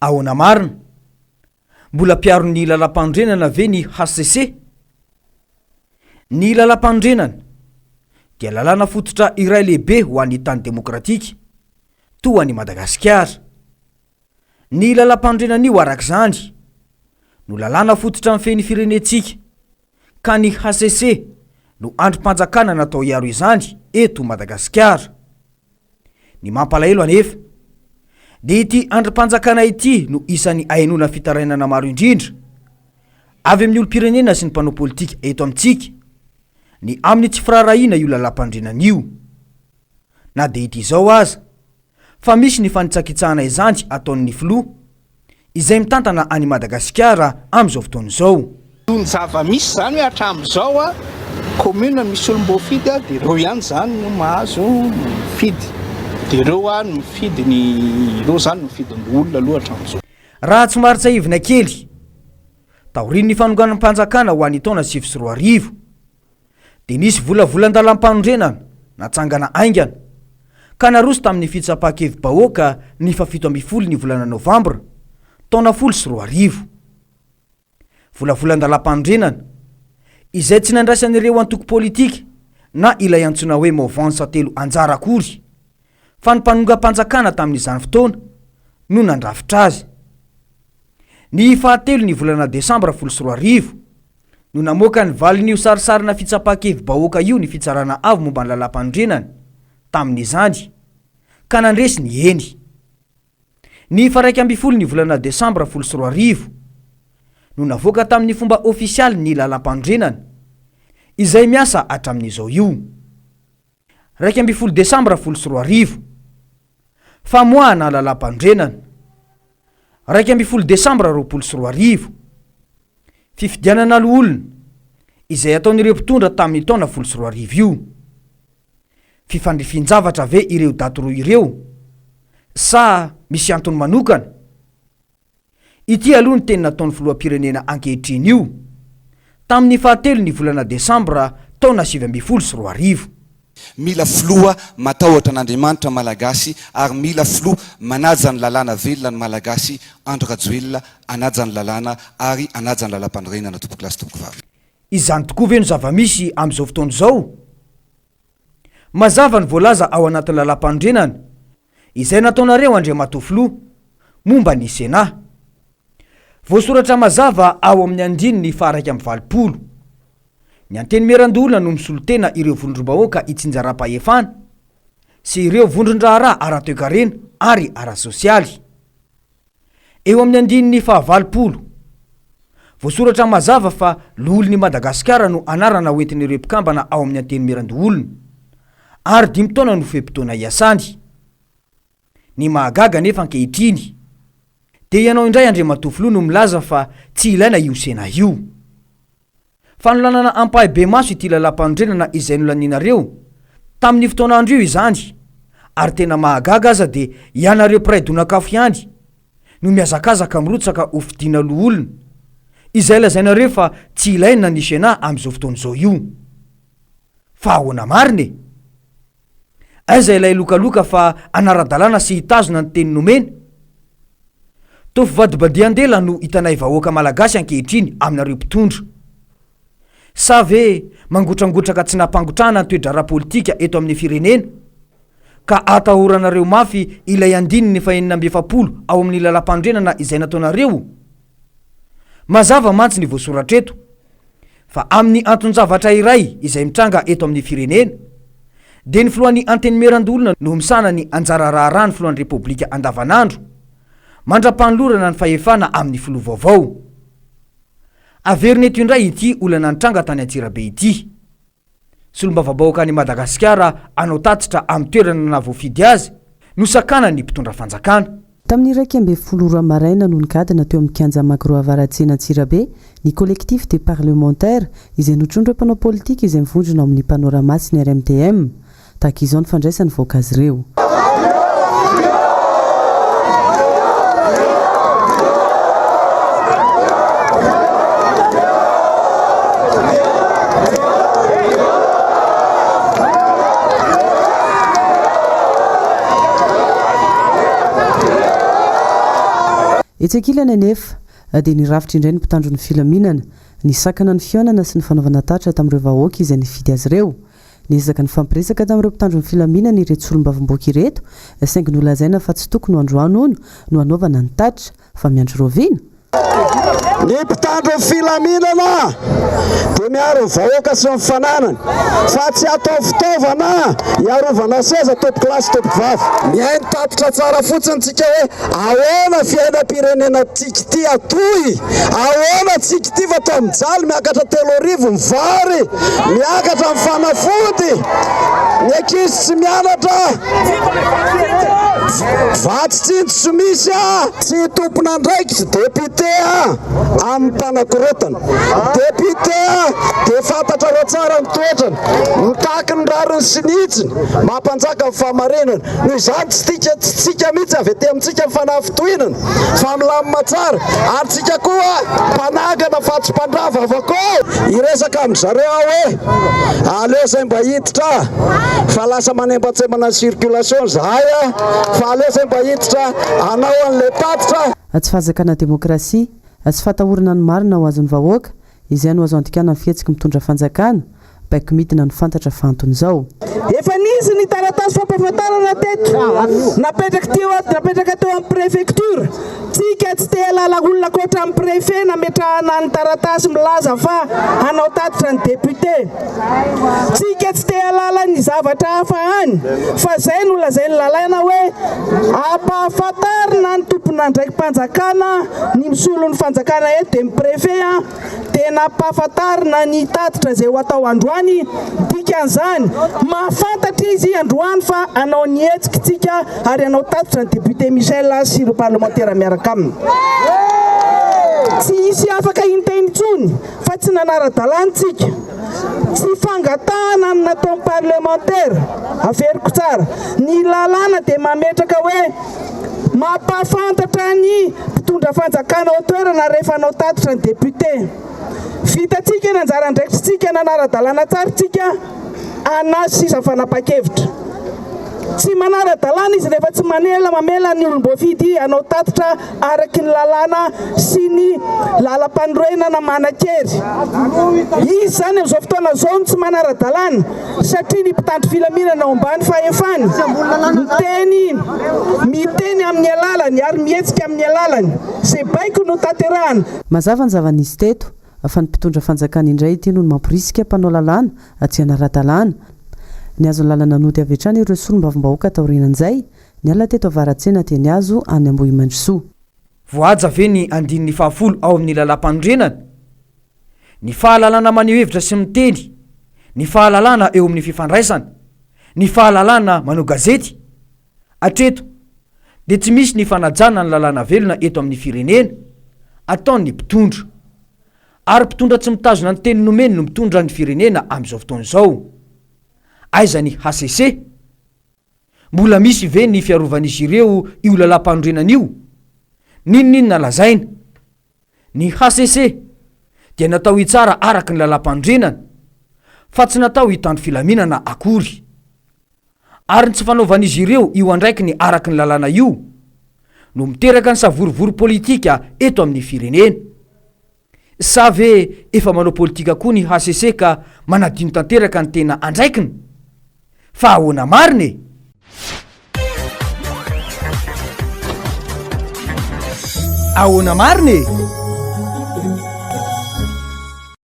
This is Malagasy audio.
Ahoana marina? Mbola mpiaro ny lalàmpanorenana ve ny hcc? Ny lalàmpanorenana dia lalàna fototra iray lehibe ho an'ny tany demokratika toa an'i Madagasikara. Ny lalàmpanorenana io araka izany no lalàna fototra mifehy ny firenentsika ka ny hcc no andrim-panjakana natao hiaro izany eto Madagasikara. Ny mampalahelo anefa dia ity andrim-panjakana ity no isan'ny ahenoana fitarainana maro indrindra avy amin'ny olom-pirenena sy ny mpanao politika eto amintsika ny amin'ny tsy firaharahiana io lalàmpanorenana io. Na dia hita izao aza fa misy ny fanitsakitsahana izany ataon'ny filoha izay mitantana an'i Madagasikara amin'izao fotoana izao. Noho ny zava-misy izany hoe hatramin'izao a, commune misy olom-boafidy a, dia ireo ihany izany no mahazo mifidy, dia ireo a no mifidy ny, ireo izany no mifidy ny loholona aloha hatramin'izao. Raha tsy maro tsiahivina kely, taorian'ny fanonganam-panjakana ho an'ny taona 2009, dia nisy volavolan-dalàmpanorenana natsangana haingana ka naroso tamin'ny fitsapan-kevi-bahoaka ny fahafito ambin'ny folo ny volana novambra taona 2010. Volavolan-dalàmpanorenana izay tsy nandraisan'ireo antoko politika na ilay antsoina hoe movansa telo anjara akory fa ny mpanongam-panjakana tamin'izany fotoana no nandrafitra azy. Ny fahatelo ny volana desambra 2010 no namoaka ny valin'io sarisarina fitsapan-kevi-bahoaka io ny Fitsarana Avo momba ny Lalàmpanorenana tamin'izany, ka nandresy ny eny. Ny faha-11 ny volana desambra 2010 no navoaka tamin'ny fomba ofisialy ny Lalàmpanorenana, izay miasa hatramin'izao io. 11 desambra 2010, Famoahana lalàmpanorenana. 11 desambra 2020, Fifidianana loholona, izay ataon'ireo mpitondra tamin'ny taona 2010 io. Fifandrifian-javatra ve ireo daty roa ireo? Sa misy antony manokana? Ity aloha ny teny nataon'ny filoham-pirenena ankehitriny io, tamin'ny fahatelo ny volana desambra taona 2019. Mila filoha matahotra an'Andriamanitra Malagasy ary mila filoha manaja ny lalàna velona ny Malagasy, Andry Rajoelina hanaja ny lalàna ary hanaja ny lalampanorenana tompokolahy sy tompokovavy. Izany tokoa ve no zava-misy amin'izao fotoana izao? Mazava ny voalaza ao anatin'ny lalàmpanorenana izay nataonareo Andriamatoa Filoha momba ny Sénat. Voasoratra mazava ao amin'ny andininy faha-81. Ny Antenimierandoholona no misolo tena ireo vondrom-bahoaka itsinjaram-pahefana sy ireo vondron-draharaha ara-toekarena ary ara-sosialy. Eo amin'ny andininy faha-80, voasoratra mazava fa Loholon'i Madagasikara no anarana hoentin'ireo mpikambana ao amin'ny Antenimierandoholona, ary dimy taona no fe-potoana iasany. Ny mahagaga anefa ankehitriny, dia ianao indray Andriamatoa Filoha no milaza fa tsy ilaina io Sénat io. Fanolanana ampahibemaso ity lalàmpanorenana izay nolanianareo tamin'ny fotoan'andro io izany ary tena mahagaga aza dia ianareo mpiray donak'afo ihany no mihazakazaka mirotsaka ho fidiana loholona izay lazainareo fa tsy ilaina ny Sénat amin'izao fotoana izao io. Fa ahoana marina e? Aiza ilay lokaloka fa hanara-dalàna sy hitazona ny teny nomena? Toa fivadibadihan-dela no hitanay vahoaka malagasy ankehitriny aminareo mpitondra. Sa ve mangotrangotraka tsy nampangotrahana ny toe-draharaha politika eto amin'ny firenena ka atahoranareo mafy ilay andininy fahenina amby efapolo ao amin'ny lalàmpanorenana izay nataonareo? Mazava mantsy ny voasoratra eto fa amin'ny anton-javatra iray izay mitranga eto amin'ny firenena dia ny filohan'ny Antenimierandoholona no misahana ny anjara raharahan'ny filohan'ny Repoblika andavanandro mandra-panolorana ny fahefana amin'ny filoha vaovao. Averina eto indray ity olana nitranga tany Antsirabe ity. Solombavambahoaka any Madagasikara hanao tatitra amin'ny toerana nahavoafidy azy no sakanan'ny mpitondra fanjakana. Tamin'ny 11 ora maraina no nigadona teo amin'ny kianja Magro Avaratsena Antsirabe ny Collectif des parlementaires izay notron'ireo mpanao politika izay mivondrona ao amin'ny Panorama sy ny RMDM. Tahaka izao ny fandraisan'ny vahoaka azy ireo. Etsy ankilany anefa dia nirafitra indray ny mpitandro ny filaminana, nisakana ny fihaonana sy ny fanaovana tatitra tamin'ireo vahoaka izay nifidy azy ireo. Niezaka nifampiresaka tamin'ireo mpitandro ny filaminana ireto solombavamboaka ireto saingy nolazaina fa tsy tokony ho androany hono no hanaovana ny tatitra fa miandry rahoviana? Ny mpitandro ny filaminana dia miaro ny vahoaka sy ny fananany fa tsy atao fitaovana hiarovana seza tompokolahy sy tompokovavy. Mihaino tatitra tsara fotsiny tsika hoe ahoana fiainam-pirenena tsika ity atoy, ahoana tsika ity fa toa mijaly miakatra 3000 ny vary, miakatra ny fanafody, ny ankizy tsy mianatra, vatsy tsinjo tsy misy a! Tsy tompon'andraikitra député a amin'ny mpanakorontana. Député a dia fantatrareo tsara ny toetrany, mitaky ny rariny sy ny hitsiny, mampanjaka ny fahamarinana. Noho izany tsy tika tsy tsika mihitsy avy aty amintsika ny fanafintohinana fa milamina tsara ary tsika koa mpanangana fa tsy mpandrava avako. Hiresaka amin-dry zareo aho hoe aleo izay mba hiditra fa lasa manembantsembana ny circulation izahay fa aleo izay mba hiditra hanao an'ilay tatitra. Tsy fahazakana demokrasia, tsy fahatahorana ny marina ho azon'ny vahoaka, Izay no azo andikana ny fihetsiky mitondra fanjakana, baiko midina no fantatra fa anton'izao. Efa nisy ny taratasy fampahafantarana teto napetraky teo napetraka teo amin'ny préfecture. Tsika tsy te halala olona ankoatra ny préfet nametrahana ny taratasy milaza fa hanao tatitra ny député. Tsika tsy te halala ny zavatra hafa any fa zay no lazain'ny lalàna hoe ampahafantarina ny tompon'andraiki-panjakana Ny misolo ny fanjakana eto dia ny préfet an, dia nampahafantarina ny tatitra izay ho atao androany, dikan'izany mahafantatra izy androany fa hanao ny hetsika tsika ary hanao tatitra ny député Michel sy ireo parlemantera miaraka aminy. Tsy hisy afaka hiteny intsony fa tsy nanara-dalàna tsika. Tsy fangatahana no nataon'ny parlemantera, averiko tsara, ny lalàna dia mametraka hoe, Mampahafantatra ny mpitondra fanjakana ao an-toerana rehefa hanao tatitra ny député. Vitantsika ny anjara andraikitritsika nanara-dalàna tsara tsika, anazy sisa ny fanapahan-kevitra. Tsy manara-dalàna izy rehefa tsy manela mamela ny olom-boafidy hanao tatitra araky ny lalàna sy ny lalampanorenana manan-kery. Izy izany amin'izao fotoana izao no tsy manara-dalàna. Satria ny mpitandro filaminana ao ambany fahefany miteny miteny amin'ny alalany ary mihetsika amin'ny alalany. Izay baiko no tanterahana. Mazava ny zava-nisy teto, fa ny mpitondra fanjakana indray ity no mamporisika mpanao lalàna tsy hanara-dalàna. Nihazo ny lalana nody avy hatrany ireo solombavambahoaka taorianan'izay, niala teto Avaratsena dia nihazo any Ambohimandrosoa. Voahaja ve ny andininy fahafolo ao amin'ny Lalàmpanorenana? Ny fahalalana maneho hevitra sy miteny, ny fahalalana eo amin'ny fifandraisana, ny fahalalana manao gazety? Hatreto dia tsy misy ny fanajana ny lalàna velona eto amin'ny firenena, ataon'ny mpitondra. Ary mpitondra tsy mitazona ny teny nomeny no mitondra ny firenena amin'izao fotoana izao. Aiza ny hcc? Mbola misy ve ny fiarovan'izy ireo io lalàmpanorenana io? N'inon'inona lazaina. Ny hcc dia natao hitsara araka ny lalàmpanorenana fa tsy natao hitandro filaminana akory. Ary ny tsy fanaovan'izy ireo io andraikiny araka ny lalàna io no miteraka ny savorovoro politika eto amin'ny firenena. Sa ve efa manao politika koa ny hcc ka manadino tanteraka ny tena andraikiny? Fa ahoana marina e? Ahoana marina e?